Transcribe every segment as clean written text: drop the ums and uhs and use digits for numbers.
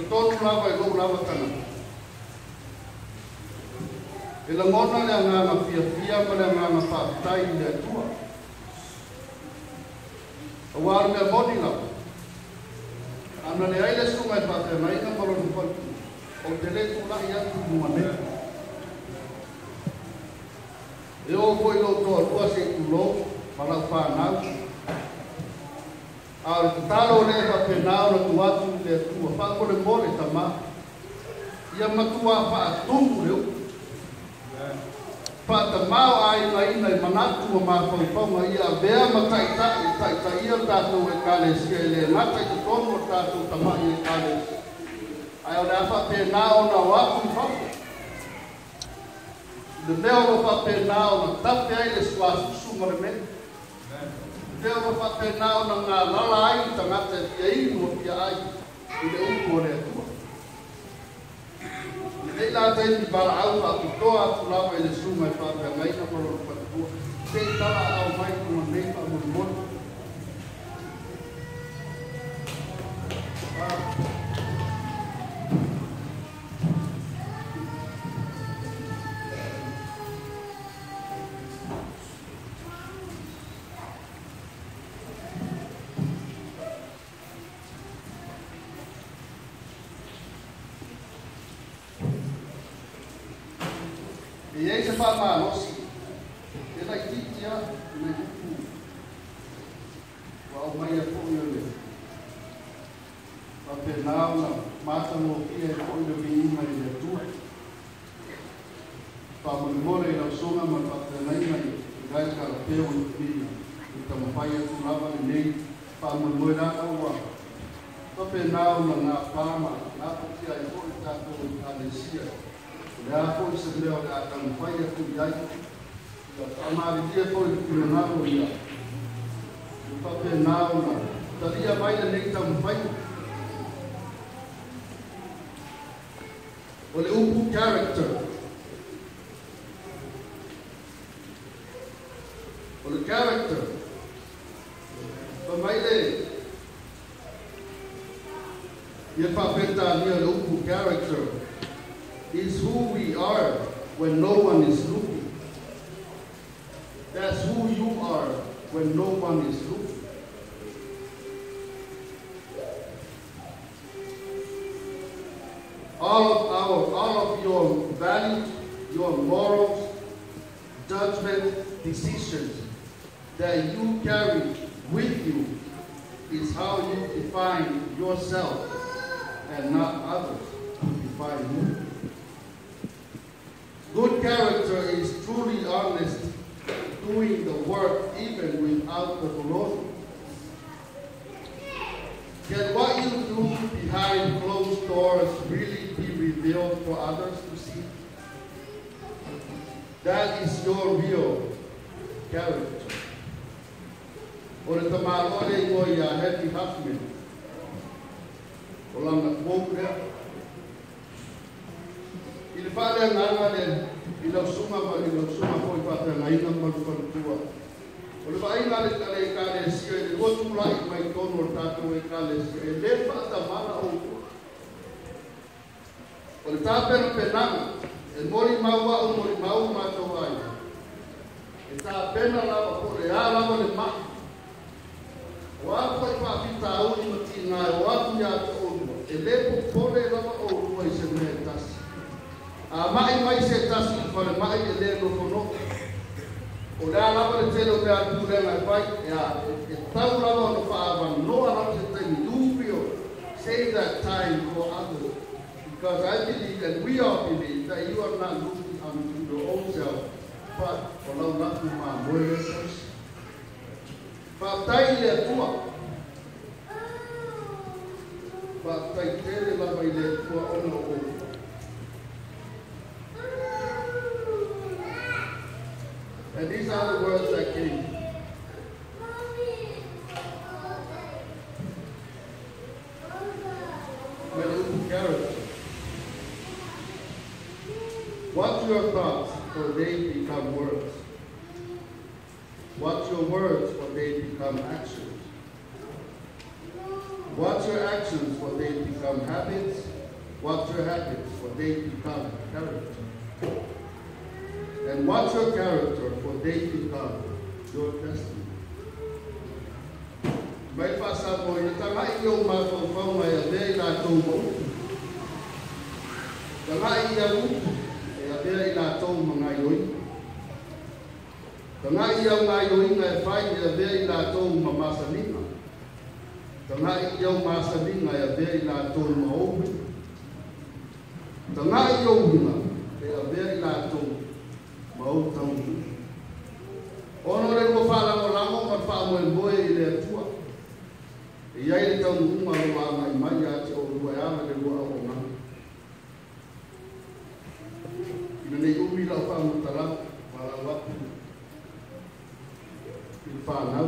Talitonu lava i lou lava tagata. E lagona le agaga fiafia ma le agaga faafetai i le Atua. Auā o le mea moni lava, ana leai le susuga i le faafeagaiga ma lona faletua, ou te le tulai atu i luga nei. E oo foi i lou toalua se i tulou ma lau fanau. A o le tatalo o lea e faapena ona tuu atu i le Atua, faamolemole tama, ia matuā faatumu le upu. Faatamao-aigaina i manatu ma mafaufauga ia avea ma taitai e taitaia le tatou Ekalesia e le gata i totonu o le tatou tama'i Ekalesia, ae o le a faapena ona o atu i fafo. I le mea o lo o faapena ona tafe ai le suasusu ma le mea. Le mea o lo o faapena ona galala ai le tagata e fia inu ma fia ai i le upu o le Atua. Lenei la taimi valaau faapitoa atu lava i le susuga i le faafeagaiga ma lona faletua, se i tala aao mai i luga nei faamolemole. E i ai se faamalosi e laitiiti lava i nai upu ua aumaia foi o le faapena ona matagofie ai foi le viiga i le Atua. Faamolemole i lau susuga ma le faafeagaiga i Guy Kalapeo i Tuviga i taumafai atu lava lenei faamoemoe leaga ua faapena ona gapa ma gapatia ai foi le tatou Ekalesia. O le a foi se mea o le a taumafai atu i ai, ia faamalilie foi le finagalo ia faapena ona talia mai lenei taumafaiga. O le upu character. O le character. Fai mai le ia faa-Peretania le upu character is who we are when no one is looking. That's who you are when no one is looking. All of your values, your morals, judgment, decisions that you carry with you is how you define yourself and not others who define you. Good character is truly honest, doing the work even without the glory. Can what you do behind closed doors really be revealed for others to see? That is your real character. O le tamaloa le igoa ia Henry Huffman. O lana quote lea. I le faaleagaga le i lau susuga ma i lau susuga foi faafeagaiga ma le faletua. O le vaaiga a le Ekalesia i le lua tulai mai totonu o le tatou Ekalesia e le faatamala outou. O le tapenapenaga e molimau a'u molimau matou aiga. E tapena lava po o le a lava le mai. O a foi faafitauli ma tiga e o atu iā te oulua, e lē popole lava oulua i se mea e tasi. A ma'i mai se tasi i le falemai e lē nofonofo. O le a lava le tele o mea a le pulega e fai, e a, e tatau lava ona faaavanoa lava se taimi. You will save that time for others. Because I believe, and we all believe, that you are not looking unto your own self, but o lau latou mamoe lea tausi. Faafetai i le Atua. Faafetai tele lava i le Atua ona o outou. And these are the words that came. Mai le upu character. Watch your thoughts, for they become words. Watch your words, for they become actions. Watch your actions, for they become habits. Watch your habits, for they become character. And watch your character, for they become your testimony. Mai faasamoa ina taga'i i ou mafaufauga e avea i latou ma upu. Taga'i i au upu e avea i latou ma gaioiga. Taga'i i au gaioiga e fai e avea i latou ma masaniga. Taga'i i au masaniga e avea i latou ma ou uiga. Taga'i i ou uiga e avea i latou ma ou taunuuga. Ona o le lua faalagolago ma le faamoemoe i le Atua. E iai le taunuuga o lou agai mai ia te oulua e ala le lua auaunaga. Ina nei umi lau faamatalaga valaau atu i le fanau.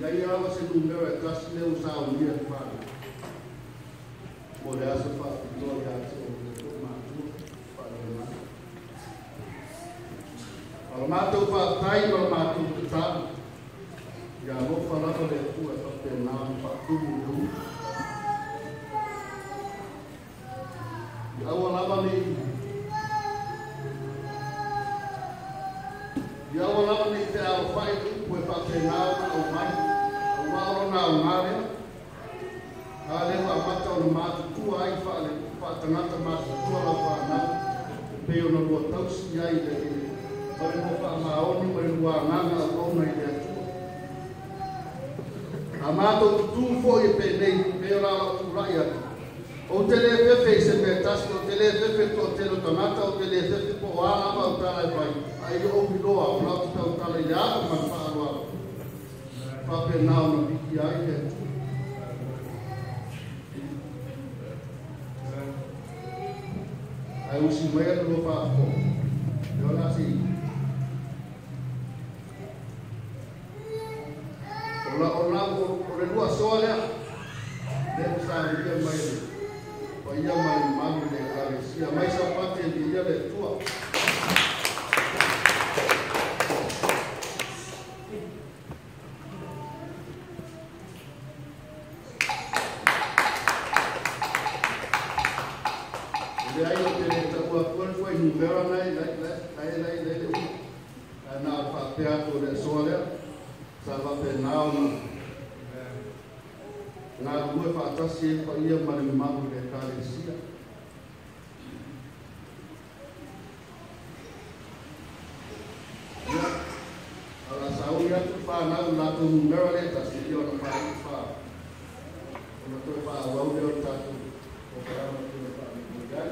Iai lava se numera e tasi lea ua saunia e le fanau. Mo le aso faapitoa ia te oulua foi matua faalelemanu. O le matou faafetai ma le matou tatalo. Ia alofa lava le Atua e faapena ona faatumu i le ulu. Ia aua lava nei Ia aua lava nei fealofai le upu e faapena ona aumai, auā o lona aoga lea. A lea ua amata ona matutua ai faale faatagata matutua lau fanau, e pei ona lua tausi i ai i le ma le lua faamaoni ma le lua agaga auauna i le Atua. A matou tutū foi e penei, pei o la lau tulai atu. Ou te le fefe i se mea tasi, ou te le fefe i le toatele o tagata, ou te le fefe po o a lava au tala e fai, a i ou iloa, o lau te tautala i le ava ma le faaaloalo, faapena ona viia ai le Atua. Ae usi maia le lua faafofoga, lea o le a se i. O la, o la, o le lua asoa lea, lea ua saunia mai e le paia ma le mamalu i le Ekalesia. Mai Sapati e viia le Atua. E leai ou te le taua atua le fuainumera na e la, la, la, la, la, le uma. Ae na o le faapea atu o le asoa lea, sa faapena ona galulue faatasi ai le paia ma le mamalu i le Ekalesia. Ia, a o le a sauni atu le fanau i le latou numera lea e tasi, ia ona faaiu fa, ona toe faaauau lea o le tatou polokalame e pei ona faamoemoe i ai.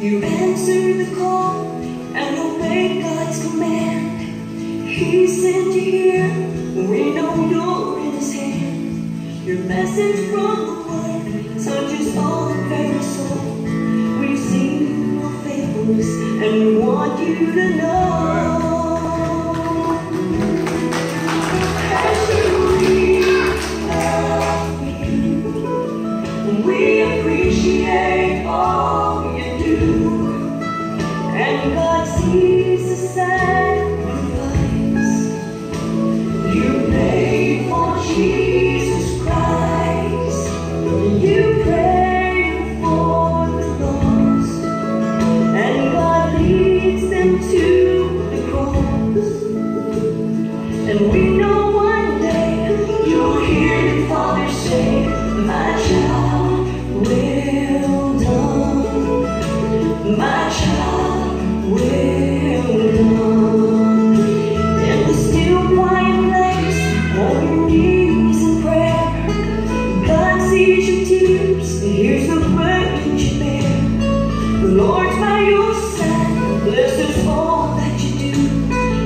You answered the call and obeyed God's command. He sent you here. We know you're in His hand. Your message from the Lord touches all the very soul. We've seen your faithfulness and we want you to know. Pastor, we love you. We appreciate all you do. And God sees the sacrifice you made for Jesus Christ. You pray for the lost, and God leads them to the cross. And we know one day you'll hear the Father say, my child, well done. My child, well done. In the still quiet place, on your knees in prayer, God sees your tears, He hears the burdens you bear. The Lord's by your side, blesses all that you do.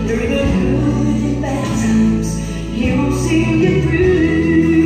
Through the good and bad times, He will see you through.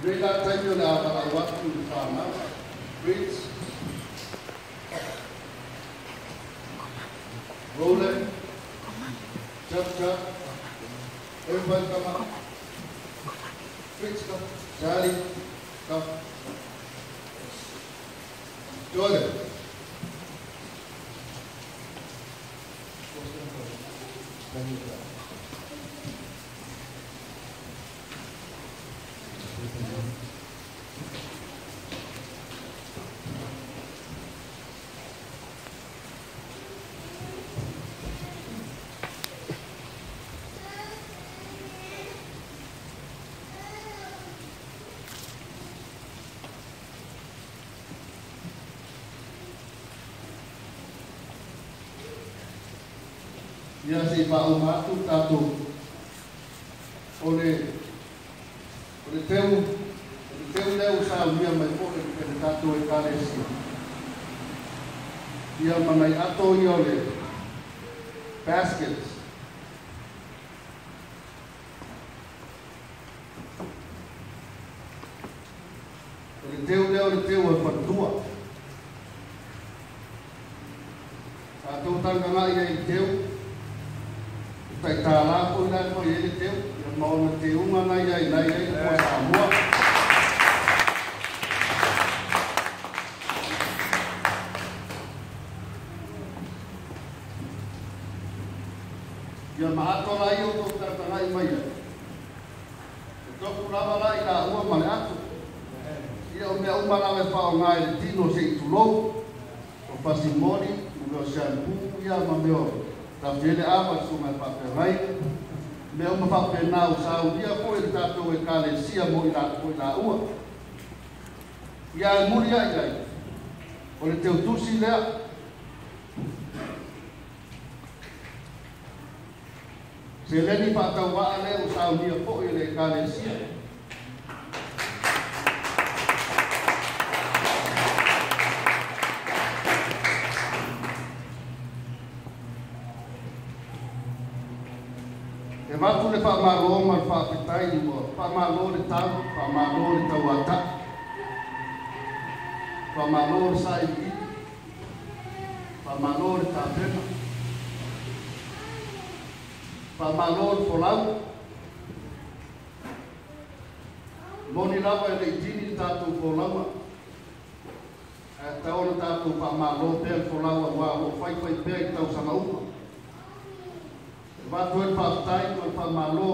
Nei la taimi o le avalau atu i le whanau. Fritz, Roland, Chuck Chuck, everybody come up. Fritz, come. Charlie, come. Jordan. Ia se faauma atu tatou o le teu lea ua saunia mai foʻi e le tatou Ekalesia. Ia ma nai ato ia o le baskets. O le teu lea o le teu o le faletua. Tatou tagatagai ai i le teu. Taitala ko ila ko ye teu ia maona teuga na ia ila ia i le Samoa. Ia maatola ia o tou tagatagai mai ai. E toku lava la i la ua ma le atu. Ia o mea uma lava e faaaoga i le tino se i tulou. O fasimoli, o mea o shampoo ia ma mea o tafele ava le suga e faafeagai. Mea uma faapena o saunia foʻi le tatou Ekalesia mo i laua. Ia e muli ai ai o le teutusi lea. Seleni faatauvaa lea o saunia foʻi le Ekalesia. E vatu le faamalo ma le faafetai ua faamalo le tau, faamalo le tauataʻi, faamalo le sailiili, faamalo le tapena, faamalo le folau. Moni lava e le i tini le tatou folauga, ae tatau ona tatou faamalo pea le folau auā o loo faifai pea i tausaga uma. E vatu ai le faafetai ma le faamalo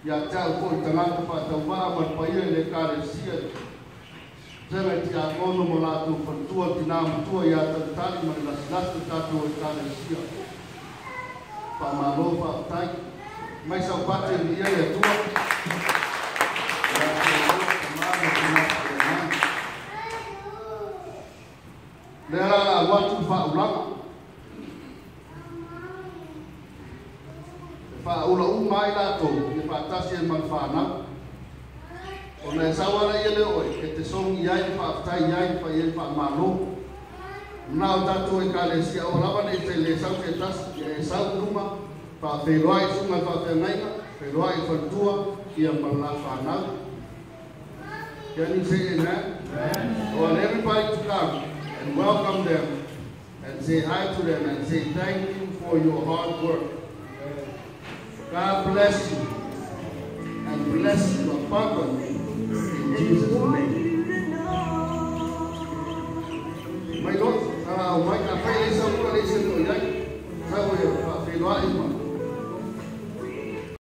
ia te au foʻi tagata faatauvaa ma le paia i le Ekalesia sega i tiakono mo latou faletua tinā matua ia talitali ma le lasilasi o tatou Ekalesia. Faamalo faafetai mai saupate e ia le Atua. Ia te Atua tamā ma tina faaleagaga. Lea la la au atu le faaulaga. E faaula uma ai latou ia faatasi ai ma le fanau. Ona e sau ala ia le oe, e te sogi ai le faafetai ai le fai ai le faamalo. Na o tatou Ekalesia o lava nei te le sau se tasi, ia e sau i luma, faafeiloai suga le faafeagaiga, feiloai i faletua, ia ma le la fanau. Can you say amen? I want everybody to come and welcome them and say hi to them and say thank you for your hard work. God bless you and bless you abundantly in Jesus' name. Mai loa, au mai ka fai le sau.